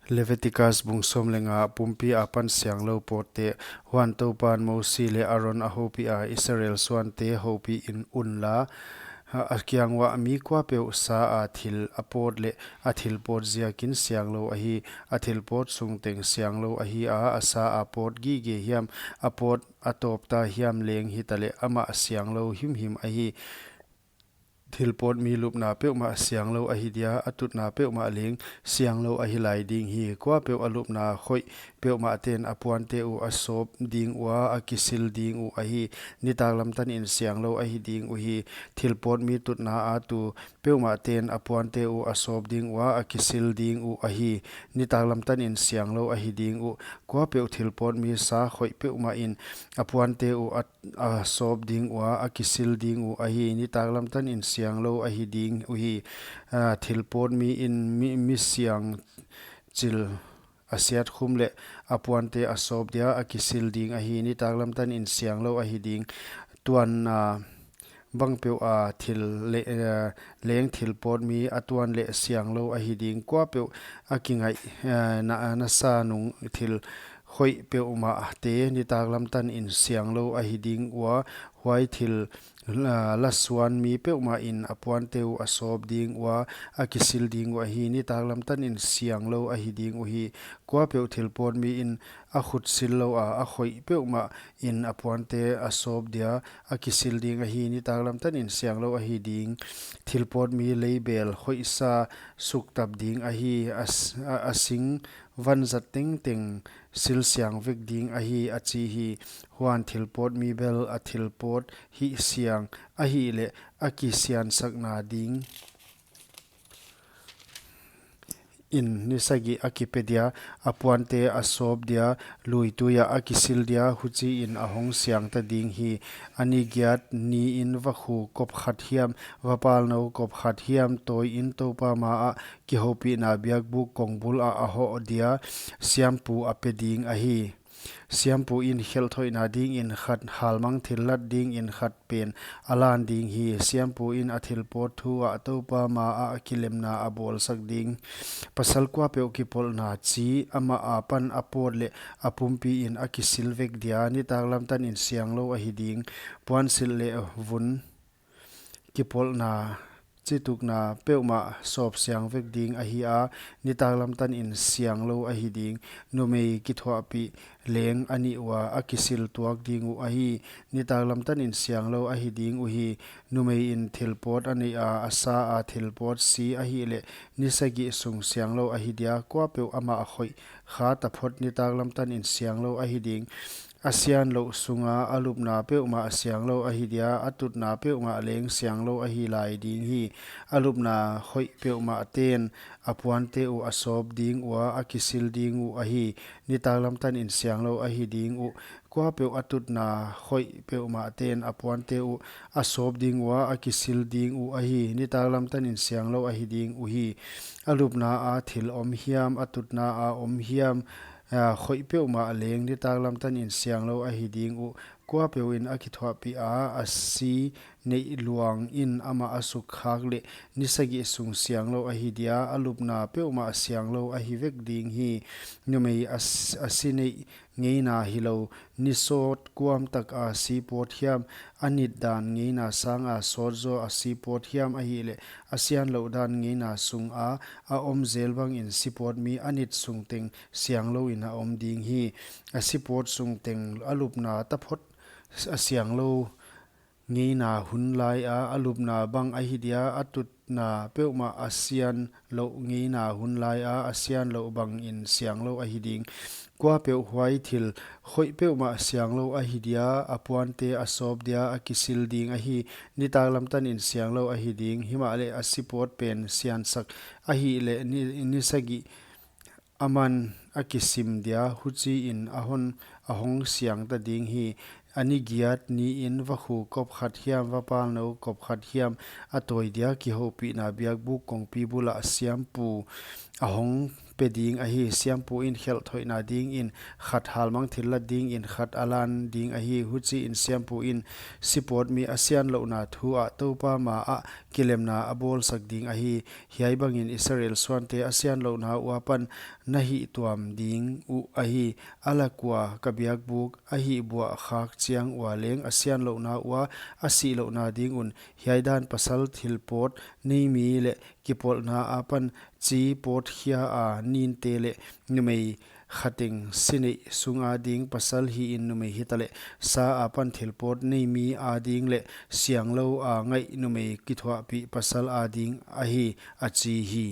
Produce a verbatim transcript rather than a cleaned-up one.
Leviticus bung sawm leh nga. Pumpi apan sianglou pawtte. Huan Toupan Mosi leh Aron a houpiha, Israel suante houpihin unla, a kiang uah, mi kuapeuh sa a thil a pawt leh a thil pawt ziakin sianglou ahi. A thil pawt sung teng sianglou ahi a, a sa a pawt gige hiam, a pawt a tawpta hiam leng hitaleh amah sianglou himhim ahi. Thil pawt mi lupna peuhmah sianglou ahi dia, a tutna peuhmah leng sianglou ahi lai ding hi. Kuapeuh a lupna khoih peuhmah ten a puante uh a sawp ding ua, a kisil ding uh ahi. Nitaklam tanin sianglou ahi ding uhi. Thil pawt mi tutna a tu peuhmah ten a puante uh a sawp ding ua, a kisil ding uh ahi. Nitaklam tanin sianglou ahi ding uh. Kuapeuh thil pawt mi sa khoih peuhmah in a puante uh a a sawp ding ua, a kisil ding uh ahi. Nitaklam tanin sianglou ahi ding uhi. A, thil pawt mi in mi, mi siang chil a siat khum leh a puante a sawp dia, a kisil ding ahi. Nitaklam tanin sianglou ahi ding. Tuanna bangpeuh a thil le-, eh, leng thil pawt mi a tuan leh sianglou ahi ding. Kuapeuh a kingaih, eh, na, nasa nung thil khoih peuhmahte nitaklam tanin sianglou ahi ding ua, huai thil, ah, lasuan mi peuhmah in a puante uh a sawp ding ua, a kisil ding uh ahi. Nitaklam tanin sianglou ahi ding uhi. Kuapeuh thil pawt mi in a khut sil lou a, a khoih peuhmah in a puante a sawp dia, a kisil ding ahi. Nitaklam tanin sianglou ahi ding. Thil pawt mi leibel khoihsa suktap ding ahi, a s-, a, a sing vanzat tengteng sil siang vek ding ahi, a chi hi. Huan thil pawt mi bel a thil pawt hih siang ahihleh a kisiansakna ding in ni sagih a kipe dia, a puante a sawp dia, luitui ah a kisil dia, huchiin a hong siangta ding hi. A ni giat niin vakhu kop khat hiam, vapalnou kop khat hiam, tawiin Toupa maah kihoupihna biakbuk kong bulah a hoh dia, siampu a pe ding ahi. Siampu in khelh thoihna dingin khat, halmang thillat dingin khat pen a lan ding hi. Siampu in a thil pawt thu ah Toupa maah kilemna a bawlsak ding. Pasal kuapeuh kipawlna chi amah apan a pawt leh a pumpi in a kisil vek dia, nitaklam tanin sianglou ahi ding. Puansilh leh vun kipawlna chitukna peuhmah sawp siang vek ding ahi a, nitaklam tanin sianglou ahi ding. Numei kithuahpih leng a nih ua, a kisil tuak ding uh ahi. Nitaklam tanin sianglou ahi ding uhi. Numei in thil pawt a neih a, a sa a thil pawt si ahihleh ni sagih sung sianglou ahi dia. Kuapeuh amah a khoih kha taphot nitaklam tanin sianglou ahi ding. A sianlouh sunga a lupna peuhmah sianglou ahi dia, a tutna peuhmah leng sianglou ahi lai ding hi. A lupna khoih peuhmah ten a puante uh a sawp ding ua, a kisil ding uh ahi. Nitaklam tanin sianglou ahi ding uh. Kuapeuh a tutna khoih peuhmah ten a puante uh a sawp ding ua, a kisil ding uh ahi. Nitaklam tanin sianglou ahi ding uhi. A lupna a thil om hiam, a tutna a om hiam, a, khoih peuhmah leng nitaklam tanin sianglou ahi ding uh. Kuapeuh in a kithuahpih a, a si neih luang in amah a sukkhak leh ni sagih sung sianglou ahi dia, a lupna peuhmah sianglou ahi vek ding hi. Numei a s-, a si neih ngeina hilou, ni sawt kuam tak a si pawt hiam, a nit dan ngeina sanga sawt zaw a si pawt hiam ahihleh, a sianlouh dan ngeina sunga a om zel bangin si pawt mi a nit sung teng sianglou in a om ding hi. A si pawt sung teng a lupna taphot a sianglou ngeina hun lai a, a lupna bang ahi dia, a tutna peuhmah a sianlouh ngeina hun lai a, a sianlouh bangin sianglou ahi ding. Kuapeuh huai thil khoih peuhmah sianglou ahi dia, a puante a sawp dia, a kisil ding ahi. Nitaklam tanin sianglou ahi ding. Himahleh a si pawt pen siansak ahihleh ni, ni sagih aman a kisim dia, huchiin a hon, a hong siangta ding hi. A ni giat niin vakhu kop khat hiam, vapalnou kop khat hiam a tawi dia, kihoupihna biakbuk kongpi bulah siampu a hong pe ding ahi. Siampuin khelh thoihna dingin khat halmang thillat dingin khat a lan ding ahi. Huchiin siampuin sipawtmi a sianlouhna thu ah Toupa maah kilemna a bawlsak ding ahi. Hiaibangin Israel suante a sianlouhna ua pan na hihtuam ding uh ahi. A lak ua ka biakbuk a hihbuah khak chiang ua leng a sianlouhna ua a sihlouhna ding un hiai dan pasal thilpawt neimi leh kipawlna apan chi pawt khia a ninte leh numei khateng sineih sung ading pasal hiin numei hitaleh sa apan thilpawt neimi ading leh sianglou a ngaih numei kithuahpih pasal ading ahi, a chi hi.